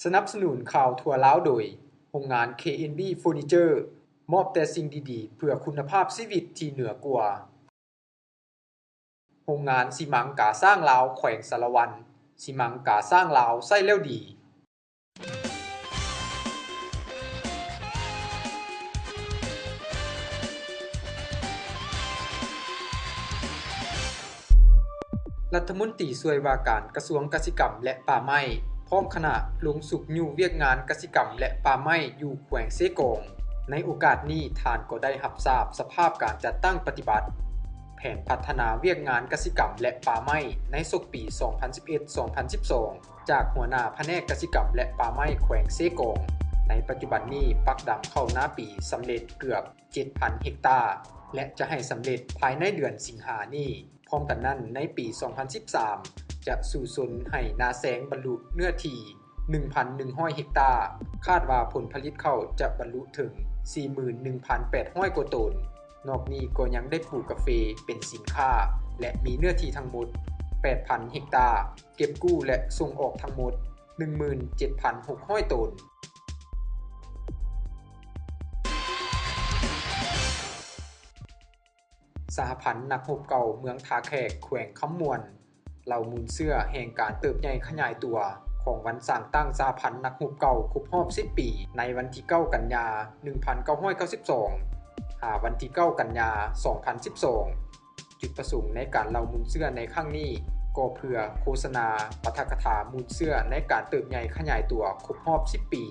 ສະໜັບສະໜູນຂ່າວທົ່ວລາວໂດຍ ໂຮງງານ ເຄເອັນບີ ເຟີນີເຈີ ມອບແຕ່ສິ່ງດີໆ ເພື່ອຄຸນນະພາບຊີວິດທີ່ເໜືອກວ່າ. ໂຮງງານຊີມັງກາຊ້າງລາວ ແຂວງສາລະວັນ, ຊີມັງກາຊ້າງລາວໃຊ້ແລ້ວດີ. ລັດຖະມົນຕີຊ່ວຍວ່າການກະຊວງກະສິກຳ ແລະ ປ່າໄມ້ ພ້ອມຄະນະລົງຊຸກຍູ້ວຽກງານກະສິກຳ ແລະ ປ່າໄມ້ຢູ່ແຂວງເຊກອງ. ໃນໂອກາດນີ້, ທ່ານກໍໄດ້ຮັບຊາບສະພາບການຈັດຕັ້ງປະຕິບັດແຜນພັດທະນາວຽກງານກະສິກຳ ແລະ ປ່າໄມ້ໃນສົກປີສອງພັນສິບເອັດ ສອງພັນສິບສອງ ຈາກຫົວໜ້າພະແນກກະສິກຳ ແລະ ປ່າໄມ້ແຂວງເຊກອງ. ໃນປັດຈຸບັນນີ້, ປັກດຳເຂົ້ານາປີສຳເລັດເກືອບເຈັດພັນເຮັກຕາ ແລະ ຈະໃຫ້ສຳເລັດພາຍໃນເດືອນສິງຫານີ້. ພ້ອມກັນນັ້ນ, ໃນປີສອງພັນສິບສາມ ຈະສູ້ຊົນໃຫ້ນາແຊງບັນລຸເນື້ອທີ່ໜຶ່ງພັນໜຶ່ງຮ້ອຍເຮັກຕາ, ຄາດວ່າຜົນຜະລິດເຂົ້າຈະບັນລຸເຖິງສີ່ໝື່ນໜຶ່ງພັນແປດຮ້ອຍກວ່າໂຕນ. ນອກນີ້ກໍຍັງໄດ້ປູກກາເຟເປັນສິນຄ້າ ແລະ ມີເນື້ອທີ່ທັງໝົດແປດພັນເຮັກຕາ, ເກັບກູ້ ແລະ ສົ່ງອອກທັງໝົດໜຶ່ງໝື່ນເຈັດພັນຫົກຮ້ອຍໂຕນ. ສະຫະພັນນັກຮົບເກົ່າເມືອງທ່າແຂກ ແຂວງຄຳມ່ວນ ເລົ່າມູນເຊື້ອແຫ່ງການເຕີບໃຫຍ່ຂະຫຍາຍຕົວຂອງວັນສ້າງຕັ້ງສະຫະພັນນັກຮົບເກົ່າຄົບຮອບສິບປີ ໃນວັນທີເກົ້າກັນຍາໜຶ່ງພັນເກົ້າຮ້ອຍເກົ້າສິບສອງ ຫາວັນທີເກົ້າກັນຍາສອງພັນສິບສອງ. ຈຸດປະສົງໃນການເລົ່າມູນເຊື້ອໃນຄັ້ງນີ້ ກໍເພື່ອໂຄສະນາປາຖະກະຖາມູນເຊື້ອໃນການເຕີບໃຫຍ່ຂະຫຍາຍຕົວຄົບຮອບສິບປີ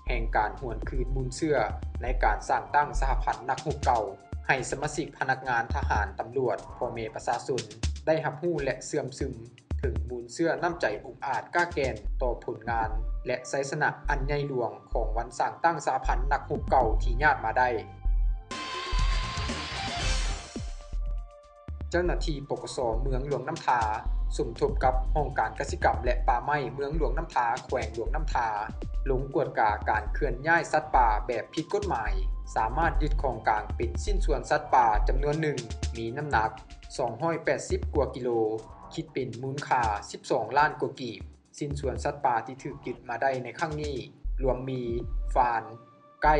ແຫ່ງການຫວນຄືນມູນເຊື້ອໃນການສ້າງຕັ້ງສະຫະພັນນັກຮົບເກົ່າ ໃຫ້ສະມາຊິກພະນັກງານທະຫານ, ຕຳຫຼວດ, ພໍ່ແມ່ປະຊາຊົນ ໄດ້ຮັບຮູ້ ແລະ ເຊື່ອມຊຶມເຖິງມູນເຊື້ອນ້ຳໃຈອົງອາດກ້າແກ່ນຕໍ່ຜົນງານ ແລະ ໄຊຊະນະອັນໃຫຍ່ຫຼວງຂອງວັນສ້າງຕັ້ງສະຫະພັນນັກຮົບເກົ່າທີ່ຍາດມາໄດ້. ເຈົ້າໜ້າທີ່ ປກສ ເມືອງຫຼວງນ້ຳທາ ສົມທົບກັບຫ້ອງການກະສິກຳ ແລະ ປ່າໄມ້ເມືອງຫຼວງນ້ຳທາ ແຂວງຫຼວງນ້ຳທາ ລົງກວດກາການເຄື່ອນຍ້າຍສັດປ່າແບບຜິດກົດໝາຍ, ສາມາດຍຶດຂອງກາງເປັນຊິ້ນສ່ວນສັດປ່າຈຳນວນໜຶ່ງ ມີນ້ຳໜັກສອງຮ້ອຍແປດສິບກວ່າກິໂລ, ຄິດເປັນມູນຄ່າສິບສອງລ້ານກວ່າກີບ. ຊິ້ນສ່ວນສັດປ່າທີ່ຖືກຍຶດມາໄດ້ໃນຄັ້ງນີ້ ລວມມີ ຟານ, ໄກ້,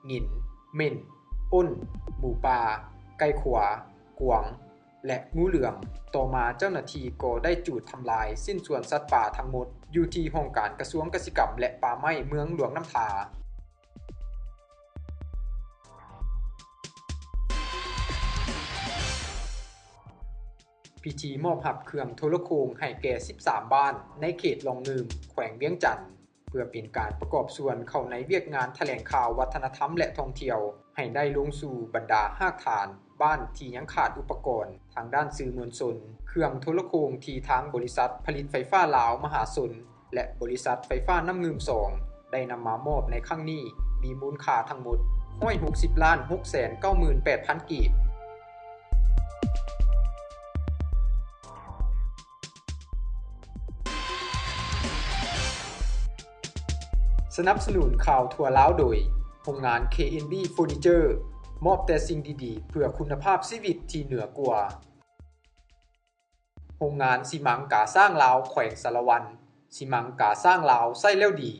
ຫງິນ, ເໝັ້ນ, ອົ້ນ, ໝູປ່າ, ໄກ່ຂວາ, ກວາງ ແລະ ງູເຫຼືອມ. ຕໍ່ມາເຈົ້າໜ້າທີ່ກໍໄດ້ຈູດທຳລາຍຊິ້ນສ່ວນສັດປ່າທັງໝົດ ຢູ່ທີ່ຫ້ອງການກະຊວງກະສິກຳ ແລະ ປ່າໄມ້ເມືອງຫຼວງນ້ຳທາ. ພິທີມອບຮັບເຄື່ອງໂທລະໂຄ່ງໃຫ້ແກ່ສິບສາມບ້ານໃນເຂດລ່ອງງື່ມ ແຂວງວຽງຈັນ ເພື່ອເປັນການປະກອບສ່ວນເຂົ້າໃນວຽກງານຖະແຫຼງຂ່າວວັດທະນະທຳ ແລະ ທ່ອງທ່ຽວ ໃຫ້ໄດ້ລົງສູ່ບັນດາຮາກຖານບ້ານທີ່ຍັງຂາດອຸປະກອນທາງດ້ານສື່ມວນຊົນ, ເຄື່ອງໂທລະໂຄ່ງທີ່ທາງບໍລິສັດຜະລິດໄຟຟ້າລາວມະຫາຊົນ ແລະ ບໍລິສັດໄຟຟ້ານ້ຳງື່ມສອງ ໄດ້ນຳມາມອບໃນຄັ້ງນີ້ ມີມູນຄ່າທັງໝົດຮ້ອຍຫົກສິບລ້ານຫົກແສນເກົ້າໝື່ນແປດພັນກີບ. ສະໜັບສະໜູນຂ່າວທົ່ວລາວໂດຍ ໂຮງງານ ເຄເອັນບີ ເຟີນີເຈີ ມອບແຕ່ສິ່ງດີໆ ເພື່ອຄຸນນະພາບຊີວິດທີ່ເໜືອກວ່າ. ໂຮງງານຊີມັງກາຊ້າງລາວ ແຂວງສາລະວັນ, ຊີມັງກາຊ້າງລາວໃຊ້ແລ້ວດີ.